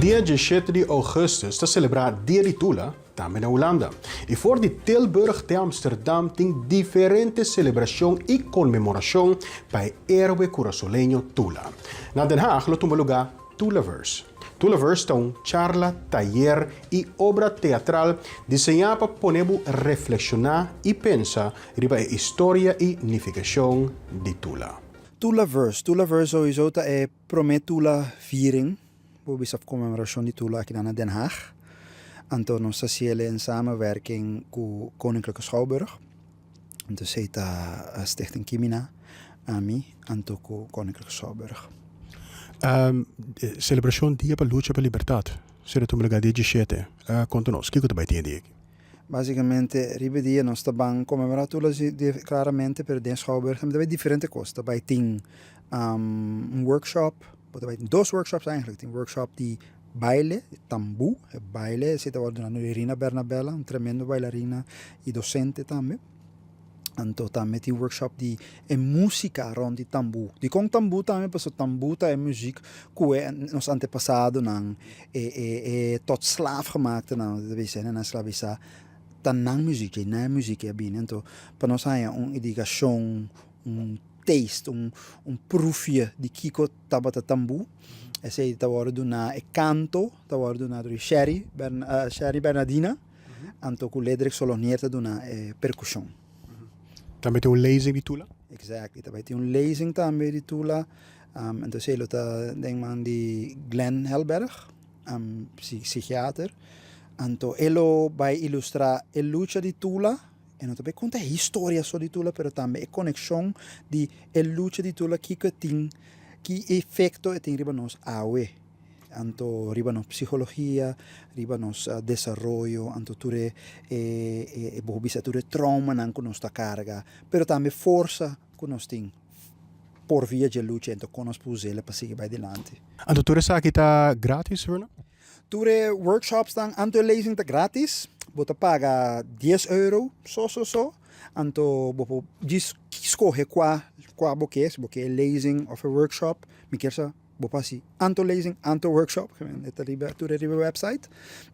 Dia diesshete di ougùstùs ta selebrá Dia di Tula, tambe na Hulanda. I for di Tilburg te Amsterdam tin diferente selebrashon i konmemorashon pa e héroe kurasoleño Tula. Na Den Haag lo tuma lugá Tulaverse. Tulaverse ta un charla, tayer i obra teatral diseñá pa pone bo reflekshoná i pensa riba e historia i nifikashon di Tula. Tulaverse, Tulaverse souiso ta e promé Tula viering, bo bisa of konmemorashon di Tula akinan na Den Haag. Anto nos ta hasiel en samenwerking ku Koninklijke Schouwburg. Anto esei ta Stichting Kimina, ami, anto ku Koninklijke Schouwburg. Selebrashon Dia pa Lucha pa Libertat sera tuma lugá dia diesshete. Konta nos, kiko ta bai tin e dia aki? Básicamente riba e dia nos ta ban conmemora tur los dia claramente pero den Schouwburg tambe ta bai diferente cos. Ta bai tin un workshop, bo ta bai tin dos workshops eigenlijk. Tin workshop di baile, tambu, e baile esei ta wòrdu duna dor Irina Bernabela, un tremendo bailarina y docente tambe. Anto tambe tin workshop di e musica rond di tambu. Dikon tambu tambe? Pasobra tambu ta e muziek ku e nos antepasadonan e e e tot slaaf gemaaktenan ta bisa nan sklabisá ta nan muziek ei, nan muziek ei a bini. Anto pa nos haña un indikashon, un taste, un un proefje di kiko tabata tambu esei ta wòrdu duná e kanto ta wòrdu duná dor di Sherry Sherry Bernadina. Anto ku Ledrick Solonier ta duna e perkushon. Tambe tin un lezing di Tula? Exactly, ta bai tin un lezing tambe di Tula. Anto esei lo ta den man di Glenn Helberg, psikiater. Anto e lo bai ilustrá e lucha di Tula, e no ta bai konta e historia so di Tula, pero tambe e konekshon di e lucha di Tula, kiko e tin, ki efekto e tin riba nos awe. Anto riba nos psicologia, riba nos desaroyo, anto tur e e bo bisa tur e traumanan ku nos ta karga, pero tambe forsa ku nos tin por via dje lucha anto kon nos por us'el pa sigui bai dilanti. Anto tur esaki ta gratis, Werner? Tur e workshopsnan anto e lezing ta gratis, bo ta paga dies euro so so so, anto bo por djis skohe kua kua bo ke, si bo ke e lezing of e workshop, mi kier sa. Bo por hasi anto lezing, anto workshop, e ta riba tur e riba website.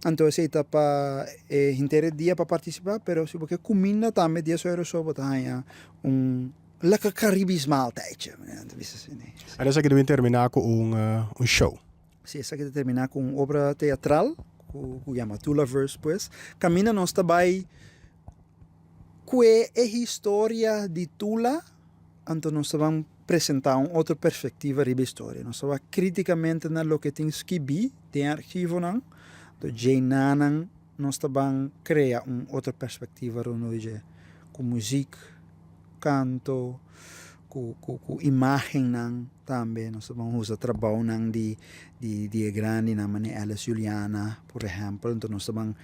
Anto esei ta pa e henter e dia pa partisipá, pero si bo ke kuminda tambe dies euro so bo ta haña un lekker Caribisch maaltijdje, ta bisa asina. Anto esaki ta bin terminá ku un un show. Si, esaki ta terminá ku un obra teatral ku ku yama Tulaverse pues. Kaminda nos ta bai kue e historia di Tula, anto nos ta ban presentá un otro perspektiva riba e historia. Nos ta wak krítikamente na loke tin skibí den e archivonan, anto djenanan nos ta ban krea un otro perspektiva rondó di dje, ku muzik, kanto, ku ku ku imágennan tambe. Nos ta ban usa trabounan di di di e grandinan manera Alice Juliana por ehèmpel, anto nos ta ban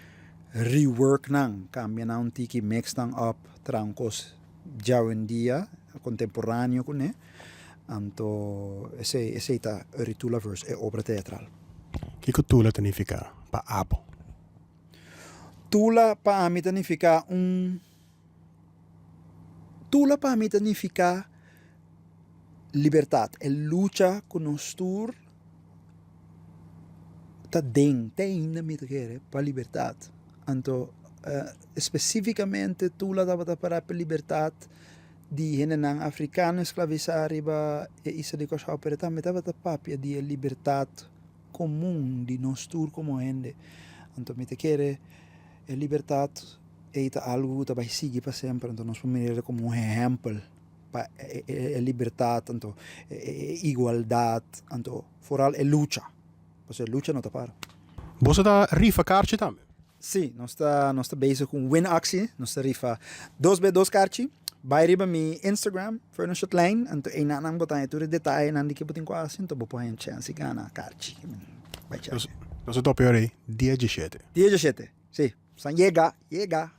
rework nan, kambia nan un tiki, mix nan up, traha un kos djawendia kontemporáneo kuné, anto esei esei ta Uri Tula Verse, e obra teatral. Kiko Tula ta nifiká pa abo? Tula pa ami ta nifiká un Tula pa mi ta nifiká libertat, e lucha ku nos tur ta den, te ainda mi ta kere, pa libertat. Anto spesífikamente Tula tabata pará pa libertat di hendenan afrikano esklavisá riba e isla di Kòrsou, pero tambe tabata papia di e libertat komun di nos tur komo hende. Anto mi ta kere e libertat ei ta algu ku ta bai sigui pa semper, anto nos por mir'é komo un ehèmpel pa e libertat, anto e igualdat, anto foral e lucha. Pasobra e lucha no ta para. Boso ta rifa karchi tambe? Sí, nos ta nos ta bezig ku un winactie. Nos ta rifa dos be dos karchi. Bai riba mi Instagram, Vernon Chatlein, anto einan bo ta haña tur e detayenan di ke bo tin ku hasi, anto bo por haña un chèns di gana karchi. Bai chèk. Nos ta topa ora ei dia dieshete. Dia dieshete, sí. San yega, yega.